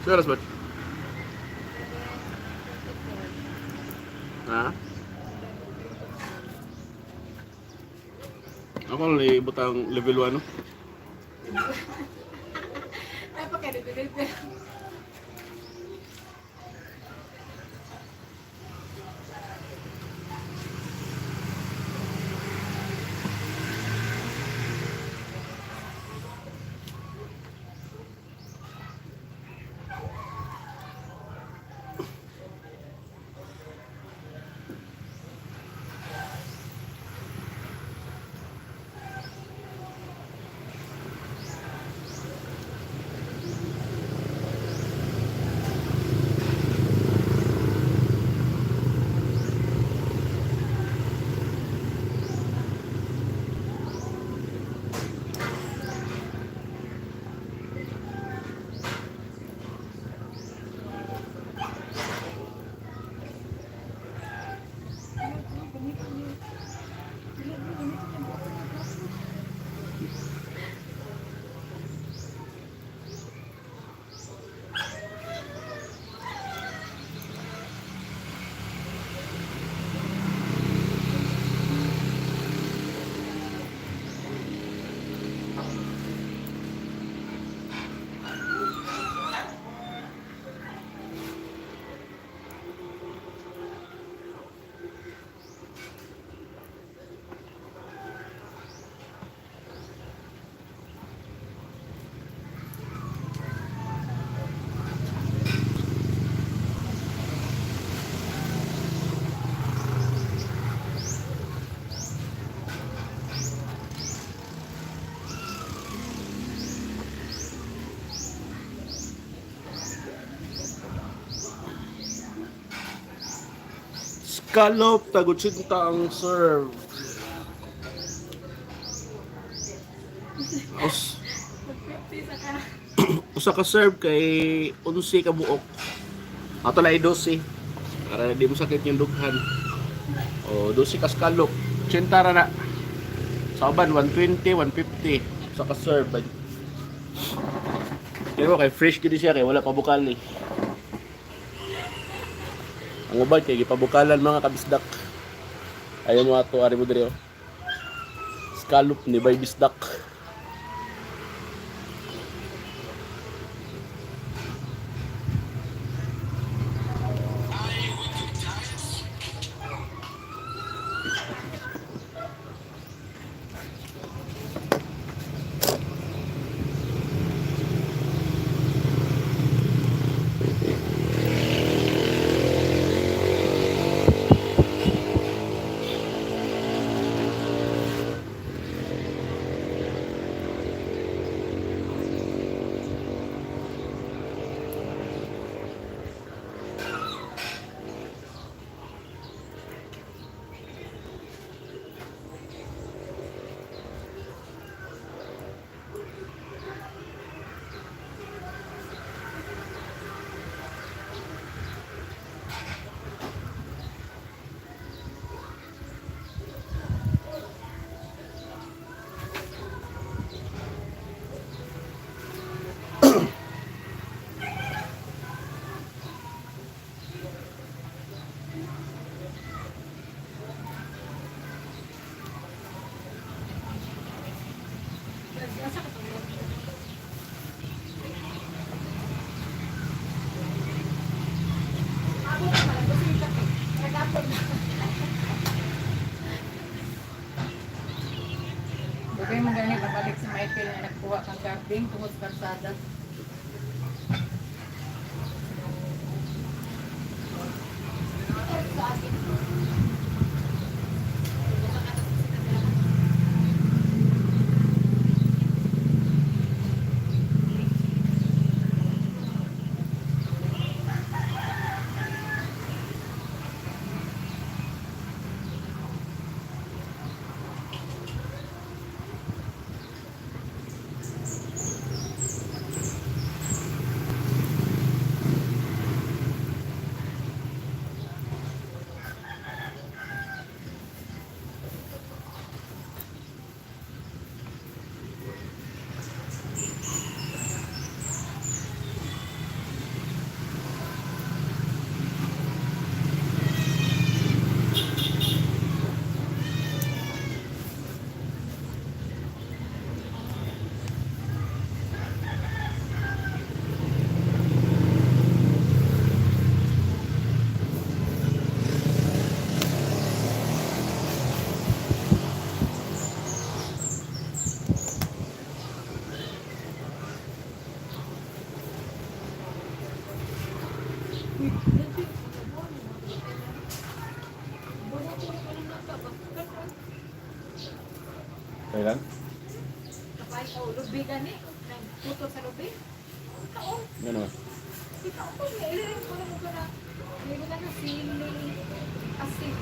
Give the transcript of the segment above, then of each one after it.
Oras ba? Ha? Ako lang ibutang level 1, no? Ay, pa kayo nag. Scallop, tagutsinta ang serve. Us, Mag-50 sa ka. usa ka serve kay 11 ka buok. Ato lang 12. Para di mo sakit yung dughan. O 12 ka scallop. 80 ra na. Sa uban 120, 150 usa ka serve. Pero kay fresh gid siya kay wala pa bukal eh. Ang uban kay gipabukalan, mga kabisdak. Ayaw mo ato ari mo diri oh. Scallop ni by bisdak. Asa ka tulog? Ako na pala, gusto yung kape. Nag-upload na. Dugay mo gani babalik si Michael nga nagkuha kang garbing tungod sa kalsada. Sa akin. Kailan? Kapay o lubi gani. Nagputol sa lubi. Kaon. Ano? Ikaw ko niya. Ilirin ko na mo ko na. Hindi ko na sili. Asin.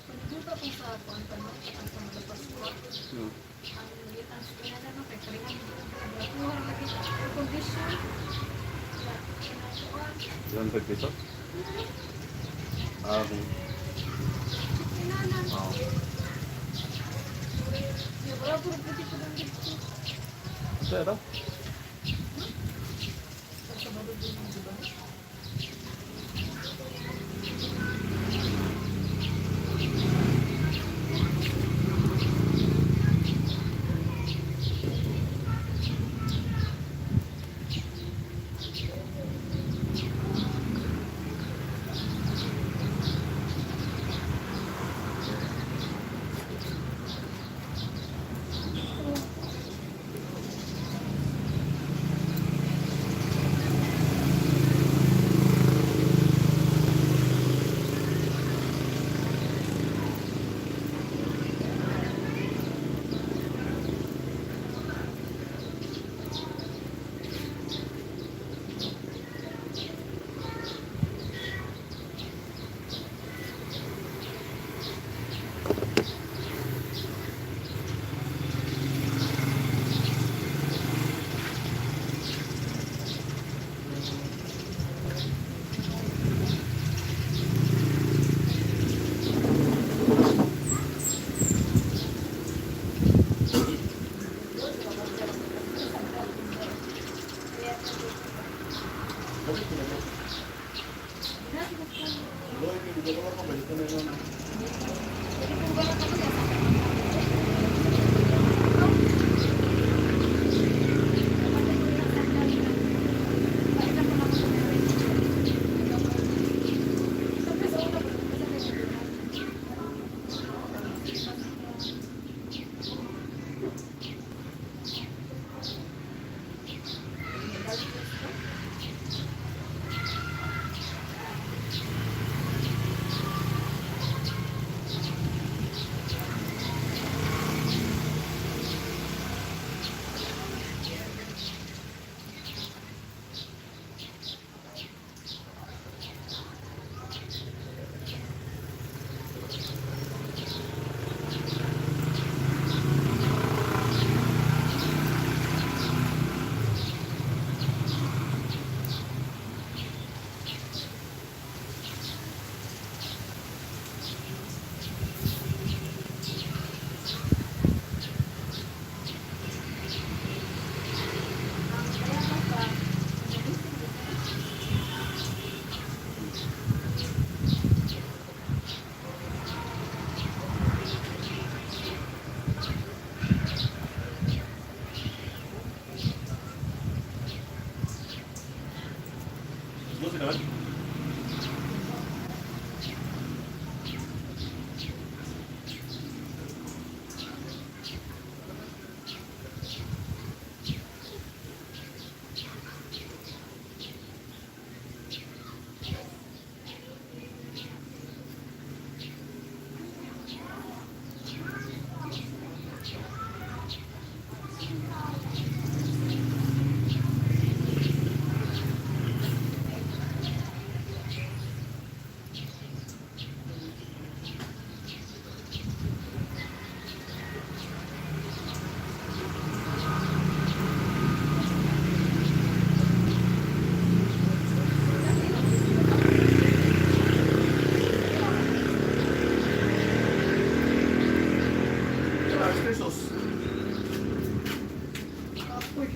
Pagduta ko sa kuan pa no, ang sa mga Pasko. Ang ang inana no kay 300 kuha lagi air condition. 300 pesos? Ah, okay. Inana. Oo. Wala puro puti po ng dito. Ito, ito. Sa Sabado din, di ba? 12 naman. Oyster sauce. Uy.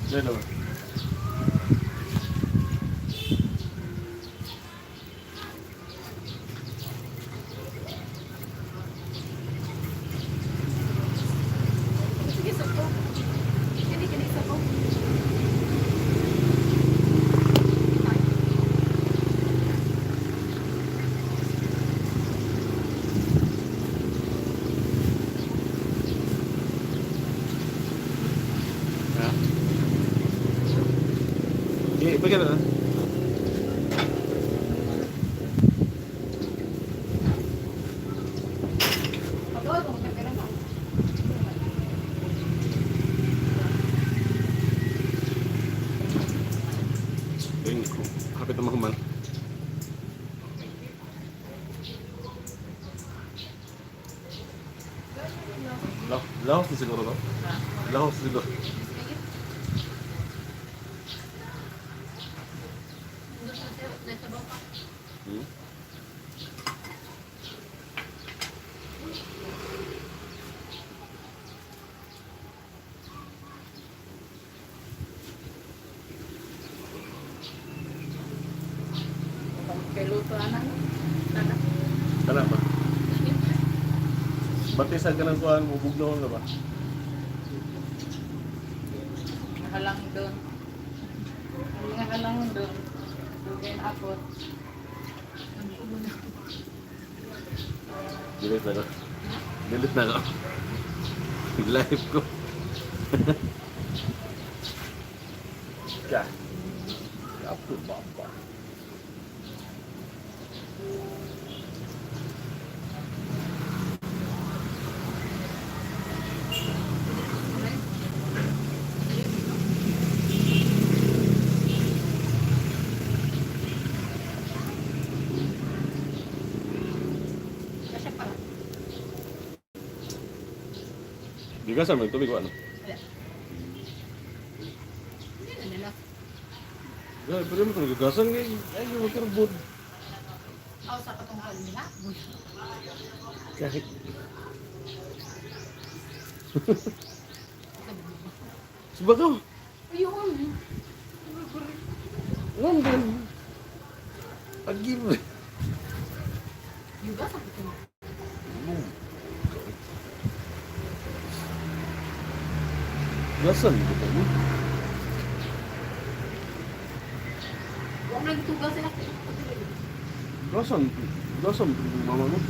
Diyan naman. Sige, sako. Kini, kini, sako. Ha? Eh, ipagyan na. Pagod, magkakaroon ka. Ayun, kapit na mahuman. Lahos na siguro to? Lahos na siguro. Batisan ka ng kuhan mo, bugnaw ka ba? Halang doon. Ang mga halang doon. Dugay na ako. Delete na ko. Delete na ko. Live ko. Ka. Kapo baba. Kasi pala. Di ka sa may tubig ano? Wala. Hindi na nila. Ay, pero mo itong gagasan kay ay magkarbon. Aw, sa katungkol nila. Kahit. Sebagaw. Ayun. Nandun. Agim. Yuga sa katungkol. Gasan ko to. Huwag nagtuga sila. Gasan. Gasan mama mo.